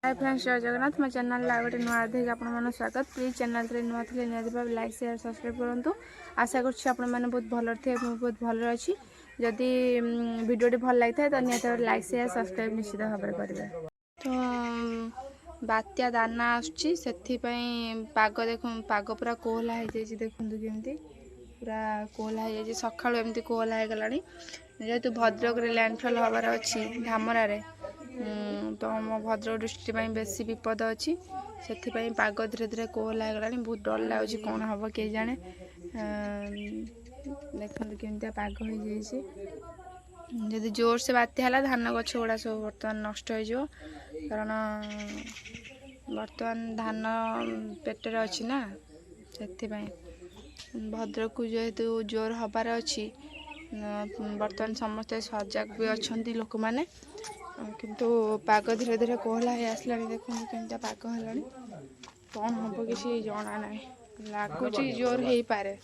ହାଏ friends, ଜୟ ଜଗନ୍ନାଥ। ମୋ ଚ୍ୟାନେଲରେ ଆଉ ଗୋଟେ ନୂଆ ଅଧ୍ୟାୟକୁ ଆପଣମାନଙ୍କୁ ସ୍ୱାଗତ। ପ୍ଲିଜ୍ ଚ୍ୟାନେଲରେ ନୂଆ ଥିଲେ ନିହାତି ଭାବେ ଲାଇକ୍, ସେୟାର, ସବସ୍କ୍ରାଇବ୍ କରନ୍ତୁ। ଆଶା କରୁଛି ଆପଣମାନେ ବହୁତ ଭଲରେ ଥିବେ, ମୁଁ ବହୁତ ଭଲରେ ଅଛି। ଯଦି ଭିଡ଼ିଓଟି ଭଲ ଲାଗିଥାଏ, ତ ନିହାତି ଭାବରେ ଲାଇକ୍, ସେୟାର, ସବସ୍କ୍ରାଇବ୍ ନିଶ୍ଚିତ ଭାବରେ କରିବେ। ତ ବାତ୍ୟା ଦାନା ଆସୁଛି, ସେଥିପାଇଁ ପାଗ ଦେଖ, ପାଗ ପୁରା କୋହଲା ହେଇଯାଇଛି। ଦେଖନ୍ତୁ କେମିତି ପୁରା କୋହଲା ହେଇଯାଇଛି। ସକାଳୁ ଏମିତି କୋହଲା ହେଇଗଲାଣି। ଯେହେତୁ ଭଦ୍ରକରେ ଲ୍ୟାଣ୍ଡଫଲ୍ ହେବାର ଅଛି ଧାମରାରେ, ତ ଆମ ଭଦ୍ରକ ଡିଷ୍ଟ୍ରିକ୍ଟ ପାଇଁ ବେଶୀ ବିପଦ ଅଛି। ସେଥିପାଇଁ ପାଗ ଧୀରେ ଧୀରେ କୋହଲା ହେଇଗଲାଣି। ବହୁତ ଡର ଲାଗୁଛି, କ'ଣ ହେବ କିଏ ଜାଣେ। ଦେଖନ୍ତୁ କେମିତିଆ ପାଗ ହେଇଯାଇଛି। ଯଦି ଜୋରସେ ବାତ୍ୟା ହେଲା, ଧାନ ଗଛ ଗୁଡ଼ା ସବୁ ବର୍ତ୍ତମାନ ନଷ୍ଟ ହେଇଯିବ, କାରଣ ବର୍ତ୍ତମାନ ଧାନ ପେଟରେ ଅଛି ନା। ସେଥିପାଇଁ ଭଦ୍ରକକୁ ଯେହେତୁ ଜୋର ହେବାର ଅଛି, ବର୍ତ୍ତମାନ ସମସ୍ତେ ସଜାଗ ବି ଅଛନ୍ତି ଲୋକମାନେ। କିନ୍ତୁ ପାଗ ଧୀରେ ଧୀରେ କୋହଲା ହେଇ ଆସିଲାଣି। ଦେଖନ୍ତୁ କେମିତିଆ ପାଗ ହେଲାଣି। କ'ଣ ହେବ କିଛି ଜଣା ନାହିଁ। ଲାଗୁଛି ଜୋର ହେଇପାରେ।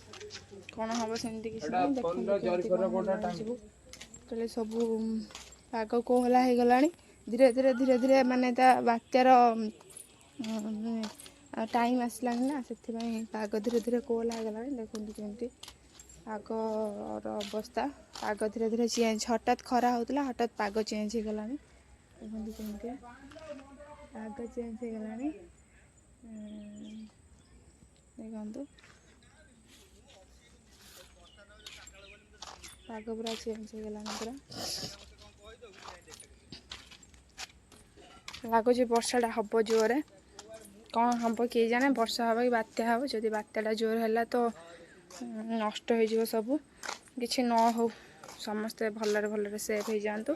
କ'ଣ ହେବ ସେମିତି କିଛି ନାହିଁ। ଦେଖନ୍ତୁ କେମିତି କ'ଣ ହେଲାଣି ସବୁ। ତାହେଲେ ସବୁ ପାଗ କୋହଲା ହେଇଗଲାଣି। ଧୀରେ ଧୀରେ ଧୀରେ ଧୀରେ ମାନେ ତା ବାତ୍ୟାର ଟାଇମ୍ ଆସିଲାଣି ନା, ସେଥିପାଇଁ ପାଗ ଧୀରେ ଧୀରେ କୋହଲା ହେଇଗଲାଣି। ଦେଖନ୍ତୁ କେମିତି ପାଗର ଅବସ୍ଥା। ପାଗ ଧୀରେ ଧୀରେ ଚେଞ୍ଜ, ହଠାତ୍ ଖରା ହେଉଥିଲା, ହଠାତ୍ ପାଗ ଚେଞ୍ଜ ହେଇଗଲାଣି। ଦେଖନ୍ତୁ କେମିତିଆ ପାଗ ଚେଞ୍ଜ ହେଇଗଲାଣି। ଦେଖନ୍ତୁ, ପାଗ ପୁରା ଚେଞ୍ଜ ହେଇଗଲାଣି। ପୁରା ଲାଗୁଛି ବର୍ଷାଟା ହେବ ଜୋରରେ। କ'ଣ ହେବ କିଏ ଜାଣେ, ବର୍ଷା ହେବ କି ବାତ୍ୟା ହେବ। ଯଦି ବାତ୍ୟାଟା ଜୋର ହେଲା ତ ନଷ୍ଟ ହେଇଯିବ ସବୁ। କିଛି ନ ହଉ, ସମସ୍ତେ ଭଲରେ ଭଲରେ ସେଫ୍ ହେଇଯାଆନ୍ତୁ।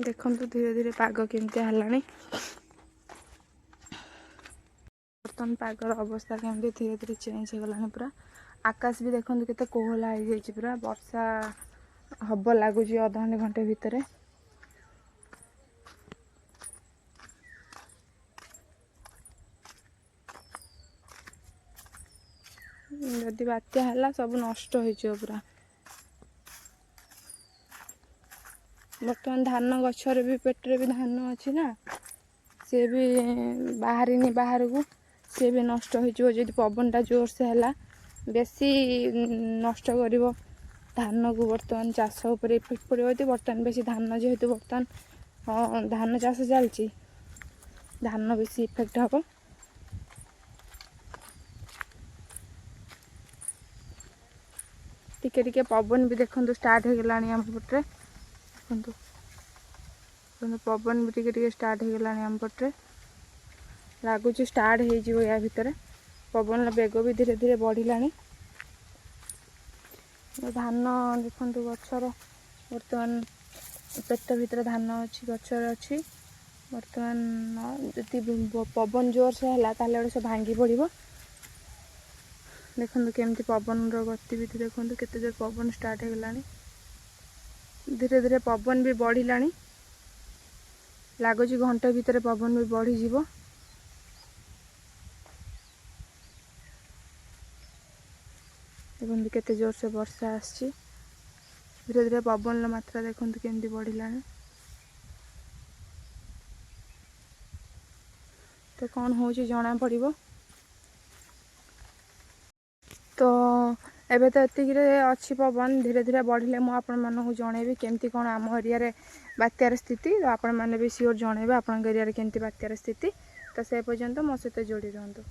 ଦେଖନ୍ତୁ ଧୀରେ ଧୀରେ ପାଗ କେମିତି ହେଲାଣି। ବର୍ତ୍ତମାନ ପାଗର ଅବସ୍ଥା କେମିତି ଧୀରେ ଧୀରେ ଚେଞ୍ଜ ହେଇଗଲାଣି ପୁରା। ଆକାଶ ବି ଦେଖନ୍ତୁ କେତେ କୋହଲା ହେଇଯାଇଛି ପୁରା। ବର୍ଷା ହବ ଲାଗୁଛି ଅଧଘଣ୍ଟେ ଘଣ୍ଟେ ଭିତରେ। ଯଦି ବାତ୍ୟା ହେଲା, ସବୁ ନଷ୍ଟ ହେଇଯିବ ପୁରା। ବର୍ତ୍ତମାନ ଧାନ ଗଛରେ ବି, ପେଟରେ ବି ଧାନ ଅଛି ନା, ସିଏ ବି ବାହାରିନି ବାହାରକୁ, ସିଏ ବି ନଷ୍ଟ ହେଇଯିବ। ଯଦି ପବନଟା ଜୋରସେ ହେଲା, ବେଶୀ ନଷ୍ଟ କରିବ ଧାନକୁ। ବର୍ତ୍ତମାନ ଚାଷ ଉପରେ ଇଫେକ୍ଟ ପଡ଼ିବ। ଯଦି ବର୍ତ୍ତମାନ ବେଶୀ ଧାନ, ଯେହେତୁ ବର୍ତ୍ତମାନ ଧାନ ଚାଷ ଚାଲିଛି, ଧାନ ବେଶୀ ଇଫେକ୍ଟ ହେବ। ଟିକେ ଟିକେ ପବନ ବି ଦେଖନ୍ତୁ ଷ୍ଟାର୍ଟ ହେଇଗଲାଣି ଆମ ପଟରେ। ଦେଖନ୍ତୁ ଦେଖନ୍ତୁ, ପବନ ବି ଟିକେ ଟିକେ ଷ୍ଟାର୍ଟ ହେଇଗଲାଣି ଆମ ପଟରେ। ଲାଗୁଛି ଷ୍ଟାର୍ଟ ହେଇଯିବ ୟା ଭିତରେ। ପବନର ବେଗ ବି ଧୀରେ ଧୀରେ ବଢ଼ିଲାଣି। ଧାନ ଦେଖନ୍ତୁ, ଗଛର ବର୍ତ୍ତମାନ ପେଟ ଭିତରେ ଧାନ ଅଛି, ଗଛରେ ଅଛି। ବର୍ତ୍ତମାନ ଯଦି ପବନ ଜୋରସେ ହେଲା, ତାହେଲେ ଗୋଟେ ସବୁ ଭାଙ୍ଗି ପଡ଼ିବ। ଦେଖନ୍ତୁ କେମିତି ପବନର ଗତିବିଧି। ଦେଖନ୍ତୁ କେତେ ଜୋର ପବନ ଷ୍ଟାର୍ଟ ହେଇଗଲାଣି। ଧୀରେ ଧୀରେ ପବନ ବି ବଢ଼ିଲାଣି। ଲାଗୁଛି ଘଣ୍ଟେ ଭିତରେ ପବନ ବି ବଢ଼ିଯିବ। ଦେଖନ୍ତୁ କେତେ ଜୋରସେ ବର୍ଷା ଆସିଛି। ଧୀରେ ଧୀରେ ପବନର ମାତ୍ରା ଦେଖନ୍ତୁ କେମିତି ବଢ଼ିଲାଣି। ତ କ'ଣ ହେଉଛି ଜଣା ପଡ଼ିବ। ତ ଏବେ ତ ଏତିକିରେ ଅଛି। ପବନ ଧୀରେ ଧୀରେ ବଢ଼ିଲେ ମୁଁ ଆପଣମାନଙ୍କୁ ଜଣେଇବି କେମିତି କ'ଣ ଆମ ଏରିଆରେ ବାତ୍ୟାର ସ୍ଥିତି। ତ ଆପଣମାନେ ବି ସିଓର ଜଣେଇବେ ଆପଣଙ୍କ ଏରିଆରେ କେମିତି ବାତ୍ୟାର ସ୍ଥିତି। ତ ସେ ପର୍ଯ୍ୟନ୍ତ ମୋ ସହିତ ଯୋଡ଼ି ରୁହନ୍ତୁ।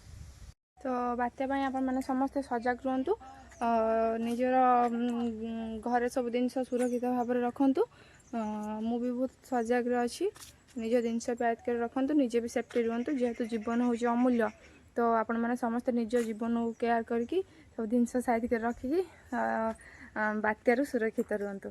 ତ ବାତ୍ୟା ପାଇଁ ଆପଣମାନେ ସମସ୍ତେ ସଜାଗ ରୁହନ୍ତୁ। ନିଜର ଘରେ ସବୁ ଜିନିଷ ସୁରକ୍ଷିତ ଭାବରେ ରଖନ୍ତୁ। ମୁଁ ବି ବହୁତ ସଜାଗରେ ଅଛି। ନିଜ ଜିନିଷ ପ୍ୟାକ୍ କରି ରଖନ୍ତୁ, ନିଜେ ବି ସେଫ୍ଟି ରୁହନ୍ତୁ। ଯେହେତୁ ଜୀବନ ହେଉଛି ଅମୂଲ୍ୟ, ତ ଆପଣମାନେ ସମସ୍ତେ ନିଜ ଜୀବନକୁ କେୟାର କରିକି ସବୁ ଜିନିଷ ସାଇତି କରି ରଖିକି ବାତ୍ୟାରୁ ସୁରକ୍ଷିତ ରୁହନ୍ତୁ।